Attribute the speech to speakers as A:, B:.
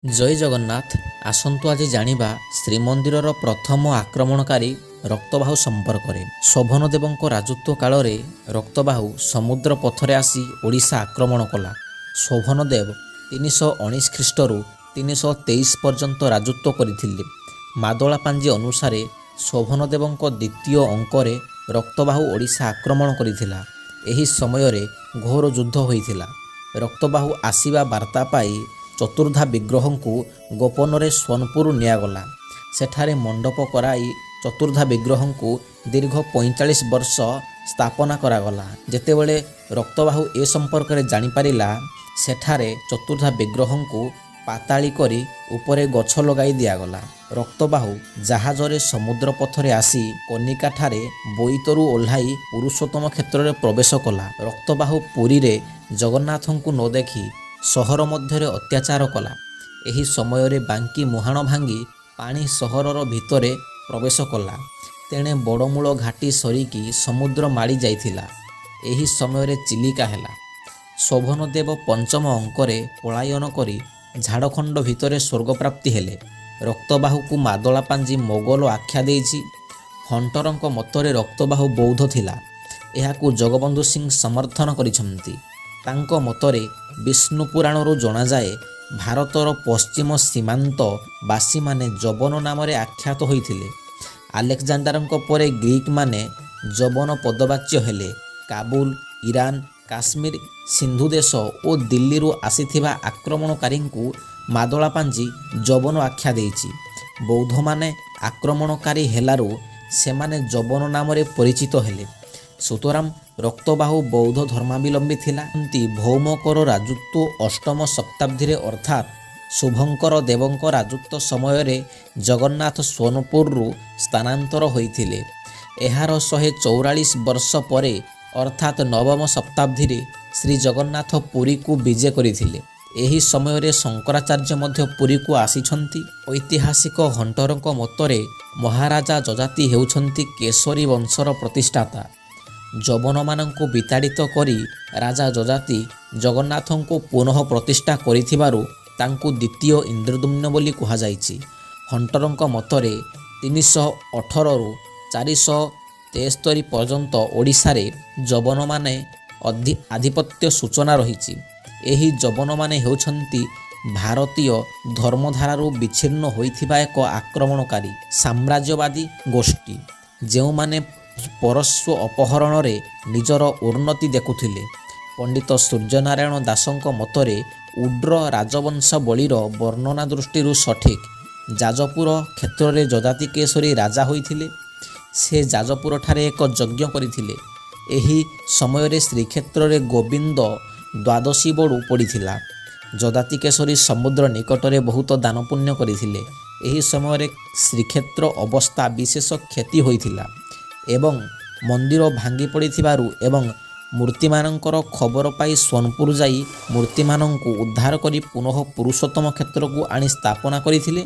A: ଜୟ ଜଗନ୍ନାଥ। ଆସନ୍ତୁ ଆଜି ଜାଣିବା ଶ୍ରୀମନ୍ଦିରର ପ୍ରଥମ ଆକ୍ରମଣକାରୀ ରକ୍ତବାହୁ ସମ୍ପର୍କରେ। ଶୋଭନଦେବଙ୍କ ରାଜତ୍ୱ କାଳରେ ରକ୍ତବାହୁ ସମୁଦ୍ର ପଥରେ ଆସି ଓଡ଼ିଶା ଆକ୍ରମଣ କଲା। ଶୋଭନଦେବ 319 ଖ୍ରୀଷ୍ଟରୁ 323 ପର୍ଯ୍ୟନ୍ତ ରାଜତ୍ୱ କରିଥିଲେ। ମାଦଳା ପାଞ୍ଜି ଅନୁସାରେ ଶୋଭନଦେବଙ୍କ ଦ୍ୱିତୀୟ ଅଙ୍କରେ ରକ୍ତବାହୁ ଓଡ଼ିଶା ଆକ୍ରମଣ କରିଥିଲା। ଏହି ସମୟରେ ଘୋର ଯୁଦ୍ଧ ହୋଇଥିଲା। ରକ୍ତବାହୁ ଆସିବା ବାର୍ତ୍ତା ପାଇ ଚତୁର୍ଦ୍ଧା ବିଗ୍ରହଙ୍କୁ ଗୋପନରେ ସୋନପୁର ନିଆଗଲା। ସେଠାରେ ମଣ୍ଡପ କରାଇ ଚତୁର୍ଦ୍ଧା ବିଗ୍ରହଙ୍କୁ ଦୀର୍ଘ 45 ବର୍ଷ ସ୍ଥାପନା କରାଗଲା। ଯେତେବେଳେ ରକ୍ତବାହୁ ଏ ସମ୍ପର୍କରେ ଜାଣିପାରିଲା, ସେଠାରେ ଚତୁର୍ଦ୍ଧା ବିଗ୍ରହଙ୍କୁ ପାତାଳି କରି ଉପରେ ଗଛ ଲଗାଇ ଦିଆଗଲା। ରକ୍ତବାହୁ ଜାହାଜରେ ସମୁଦ୍ର ପଥରେ ଆସି କନିକାଠାରେ ବୋଇତରୁ ଓହ୍ଲାଇ ପୁରୁଷୋତ୍ତମ କ୍ଷେତ୍ରରେ ପ୍ରବେଶ କଲା। ରକ୍ତବାହୁ ପୁରୀରେ ଜଗନ୍ନାଥଙ୍କୁ ନ ଦେଖି ସହର ମଧ୍ୟରେ ଅତ୍ୟାଚାର କଲା। ଏହି ସମୟରେ ବାଙ୍କି ମୁହାଣ ଭାଙ୍ଗି ପାଣି ସହରର ଭିତରେ ପ୍ରବେଶ କଲା। ତେଣେ ବଡ଼ମୂଳ ଘାଟି ସରିକି ସମୁଦ୍ର ମାଡ଼ି ଯାଇଥିଲା। ଏହି ସମୟରେ ଚିଲିକା ହେଲା। ଶୋଭନଦେବ ପଞ୍ଚମ ଅଙ୍କରେ ପଳାୟନ କରି ଝାଡ଼ଖଣ୍ଡ ଭିତରେ ସ୍ୱର୍ଗପ୍ରାପ୍ତି ହେଲେ। ରକ୍ତବାହୁକୁ ମାଦଳା ପାଞ୍ଜି ମୋଗଲ ଆଖ୍ୟା ଦେଇଛି। ହଣ୍ଟରଙ୍କ ମତରେ ରକ୍ତବାହୁ ବୌଦ୍ଧ ଥିଲା। ଏହାକୁ ଜଗବନ୍ଧୁ ସିଂ ସମର୍ଥନ କରିଛନ୍ତି। ତାଙ୍କ ମତରେ ବିଷ୍ଣୁ ପୁରାଣରୁ ଜଣାଯାଏ, ଭାରତର ପଶ୍ଚିମ ସୀମାନ୍ତ ବାସୀମାନେ ଯବନ ନାମରେ ଆଖ୍ୟାତ ହୋଇଥିଲେ। ଆଲେକ୍ଜାଣ୍ଡାରଙ୍କ ପରେ ଗ୍ରୀକମାନେ ଯବନ ପଦବାଚ୍ୟ ହେଲେ। କାବୁଲ, ଇରାନ, କାଶ୍ମୀର, ସିନ୍ଧୁ ଦେଶ ଓ ଦିଲ୍ଲୀରୁ ଆସିଥିବା ଆକ୍ରମଣକାରୀଙ୍କୁ ମାଦଳା ପାଞ୍ଜି ଯବନ ଆଖ୍ୟା ଦେଇଛି। ବୌଦ୍ଧମାନେ ଆକ୍ରମଣକାରୀ ହେଲାରୁ ସେମାନେ ଯବନ ନାମରେ ପରିଚିତ ହେଲେ। ସୁତରାଂ ରକ୍ତବାହୁ ବୌଦ୍ଧ ଧର୍ମାବଲମ୍ବୀ ଥିଲା। ଭୌମକର ରାଜତ୍ୱ ଅଷ୍ଟମ ଶତାବ୍ଦୀରେ, ଅର୍ଥାତ୍ ଶୁଭଙ୍କର ଦେବଙ୍କ ରାଜତ୍ୱ ସମୟରେ ଜଗନ୍ନାଥ ସୋନପୁରରୁ ସ୍ଥାନାନ୍ତର ହୋଇଥିଲେ। ଏହାର 144 ବର୍ଷ ପରେ, ଅର୍ଥାତ୍ ନବମ ଶତାବ୍ଦୀରେ ଶ୍ରୀଜଗନ୍ନାଥ ପୁରୀକୁ ବିଜେ କରିଥିଲେ। ଏହି ସମୟରେ ଶଙ୍କରାଚାର୍ଯ୍ୟ ମଧ୍ୟ ପୁରୀକୁ ଆସିଛନ୍ତି। ଐତିହାସିକ ହଣ୍ଟରଙ୍କ ମତରେ ମହାରାଜା ଯଯାତି ହେଉଛନ୍ତି କେଶରୀ ବଂଶର ପ୍ରତିଷ୍ଠାତା। ଯବନମାନଙ୍କୁ ବିତାଡ଼ିତ କରି ରାଜା ଯଯାତି ଜଗନ୍ନାଥଙ୍କୁ ପୁନଃ ପ୍ରତିଷ୍ଠା କରିଥିବାରୁ ତାଙ୍କୁ ଦ୍ୱିତୀୟ ଇନ୍ଦ୍ରଦ୍ୟୁମ୍ନ ବୋଲି କୁହାଯାଇଛି। ହଣ୍ଟରଙ୍କ ମତରେ 318ରୁ 473 ପର୍ଯ୍ୟନ୍ତ ଓଡ଼ିଶାରେ ଯବନମାନେ ଆଧିପତ୍ୟ ସୂଚନା ରହିଛି। ଏହି ଯବନମାନେ ହେଉଛନ୍ତି ଭାରତୀୟ ଧର୍ମଧାରାରୁ ବିଚ୍ଛିନ୍ନ ହୋଇଥିବା ଏକ ଆକ୍ରମଣକାରୀ ସାମ୍ରାଜ୍ୟବାଦୀ ଗୋଷ୍ଠୀ, ଯେଉଁମାନେ ପରସ୍ୱ ଅପହରଣରେ ନିଜର ଉନ୍ନତି ଦେଖୁଥିଲେ। ପଣ୍ଡିତ ସୂର୍ଯ୍ୟନାରାୟଣ ଦାଶଙ୍କ ମତରେ ଉଡ୍ର ରାଜବଂଶାବଳୀର ବର୍ଣ୍ଣନା ଦୃଷ୍ଟିରୁ ସଠିକ୍। ଯାଜପୁର କ୍ଷେତ୍ରରେ ଯଯାତି କେଶରୀ ରାଜା ହୋଇଥିଲେ। ସେ ଯାଜପୁରଠାରେ ଏକ ଯଜ୍ଞ କରିଥିଲେ। ଏହି ସମୟରେ ଶ୍ରୀକ୍ଷେତ୍ରରେ ଗୋବିନ୍ଦ ଦ୍ୱାଦଶୀ ବଡ଼ୁ ପଡ଼ିଥିଲା। ଯଯାତି କେଶରୀ ସମୁଦ୍ର ନିକଟରେ ବହୁତ ଦାନପୁଣ୍ୟ କରିଥିଲେ। ଏହି ସମୟରେ ଶ୍ରୀକ୍ଷେତ୍ର ଅବସ୍ଥା ବିଶେଷ କ୍ଷତି ହୋଇଥିଲା ଏବଂ ମନ୍ଦିର ଭାଙ୍ଗି ପଡ଼ିଥିବାରୁ ଏବଂ ମୂର୍ତ୍ତିମାନଙ୍କର ଖବର ପାଇ ସୋନପୁର ଯାଇ ମୂର୍ତ୍ତିମାନଙ୍କୁ ଉଦ୍ଧାର କରି ପୁନଃ ପୁରୁଷୋତ୍ତମ କ୍ଷେତ୍ରକୁ ଆଣି ସ୍ଥାପନା କରିଥିଲେ।